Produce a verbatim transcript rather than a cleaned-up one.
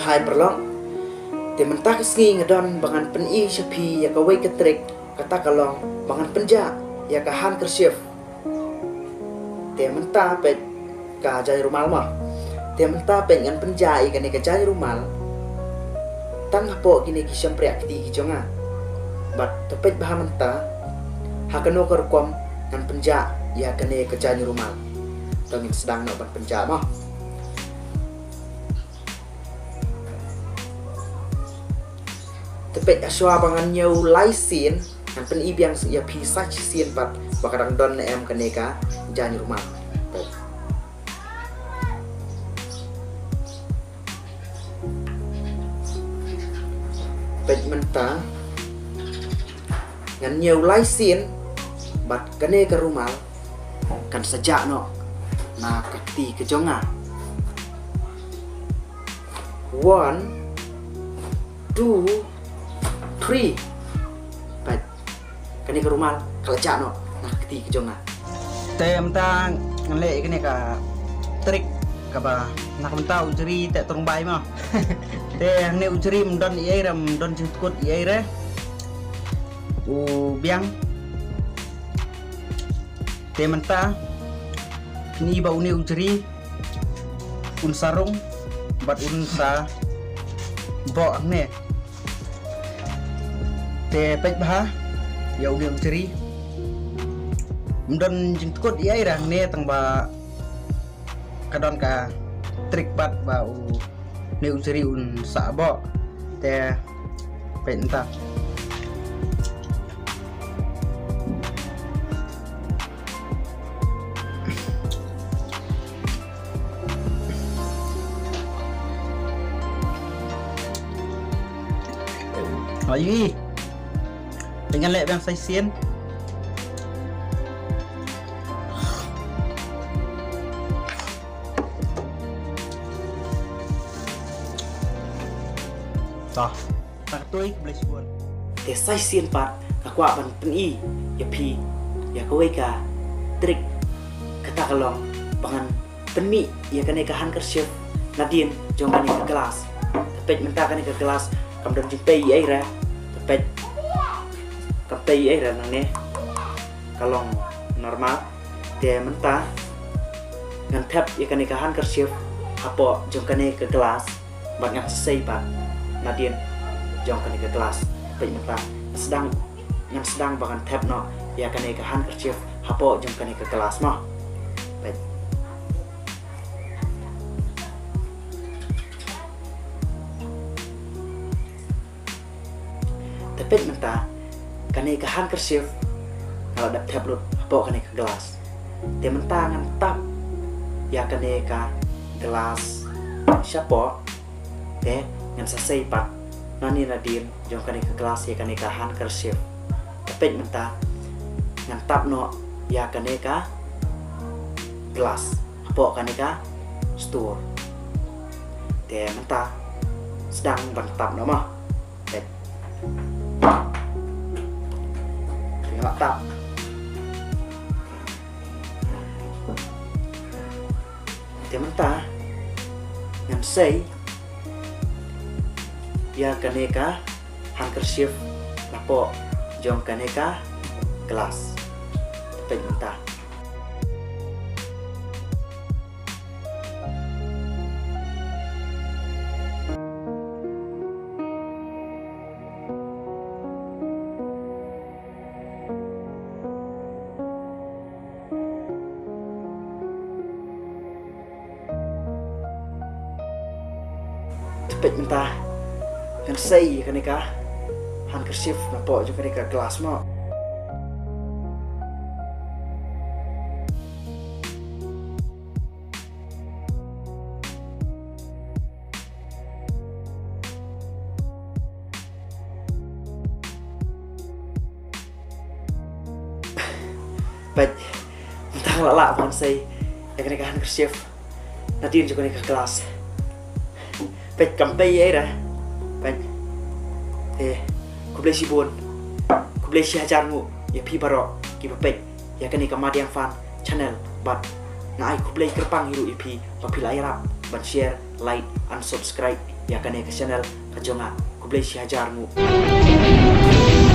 Hai paralok, te mynta ka sngi nga don ba ngan pyni sha phi ïa kawei ka trick, kata ka long ba ngan pynjah ïa ka handkerchief. Te mynta peit ka jaiñ rumal mo. Te mynta peit ngan pynjah ïa kane ka jaiñ rumal tang hapoh kine ki shympriah kti ki jong nga. Bad te peit bha mynta ha kano ka rukom ngan pynjah ïa kane ka jaiñ rumal. To ngin sdang noh ban pynjah mo. Te peit, ha shuwa ba ngan ñiew lai sien, ngan pyni biang ïa phi sa shisien pat ba ka dang don ne em kane ka jaiñ rumal. Peit. Peit mynta ngan ñiew lai sien bad kane ka rumal kan sa jah noh na ka kti ka jong nga. One, two, three. Peit. Kane ka rumal ka la jah noh na ka kti ka jong nga. Te mynta ngan leh kane ka trick kaba na ka mynta u jri te turung bai mo. Te hangne u jri ym don ei ei re, ym don jingtkut ei ei re. U biang. Te mynta ni ba une u jri un sa rung bad un sa boh hangne. Te peit bha ïa une u jri. Ym don jingtkut ei ei re hangne tang ba ka don ka trick pat ba une u jri un sa boh. Te peit mynta. Ai. Te ngan leh biang sa shisien. To. Tang katto, khublei shibun. Te sa shisien pat nga kwah ban pyni ïa phi ïa kawei ka trick, kata ka long ba ngan pynmih ïa kane ka handkerchief nadien jong kane ka glass. Te peit mynta kane ka glass kam don jingpei ei ei re. Te peit, kam pei ei ei re nangne. Ka long normal. Te mynta ngan thep ïa kane ka handkerchief hapoh jong kane ka glass. Bad ngan sa sei pat nadien jong kane ka glass. Peit mynta, sdang, ngan sdang ba ngan thep noh ïa kane ka handkerchief hapoh jong kane ka glass mo. Peit. Te peit mynta, kane ka handkerchief nga la dep thep lut hapoh kane ka glass. Te mynta ngan tap ïa kane ka glass shapoh. Te ngan sa sei pat nangne nadien jong kane ka glass ïa kane ka handkerchief. Te peit mynta, ngan tap noh ïa kane ka glass hapoh kane ka store. Te mynta sdang ban tap noh mo. Te nga la tap. Te mynta ngan sei ïa kane ka handkerchief napoh jong kane ka glass. Te peit mynta. Te peit mynta, ngan sei kane ka handkerchief napoh jong kane ka glass mo. Peit, mynta nga la lah ban sei ïa kane ka handkerchief nadien jong kane ka glass. Peit, kam pei ei ei re. Peit. Eh, khublei shibun. Khublei shihajar nguh ïa phi baroh kiba peit ïa kane ka Madiang Fun Channel bad nga ai khublei kyrpang hi ruh ïa phi ba phi la ïarap ban share, like and subscribe ïa kane ka channel ka jong nga. Khublei shihajar nguh.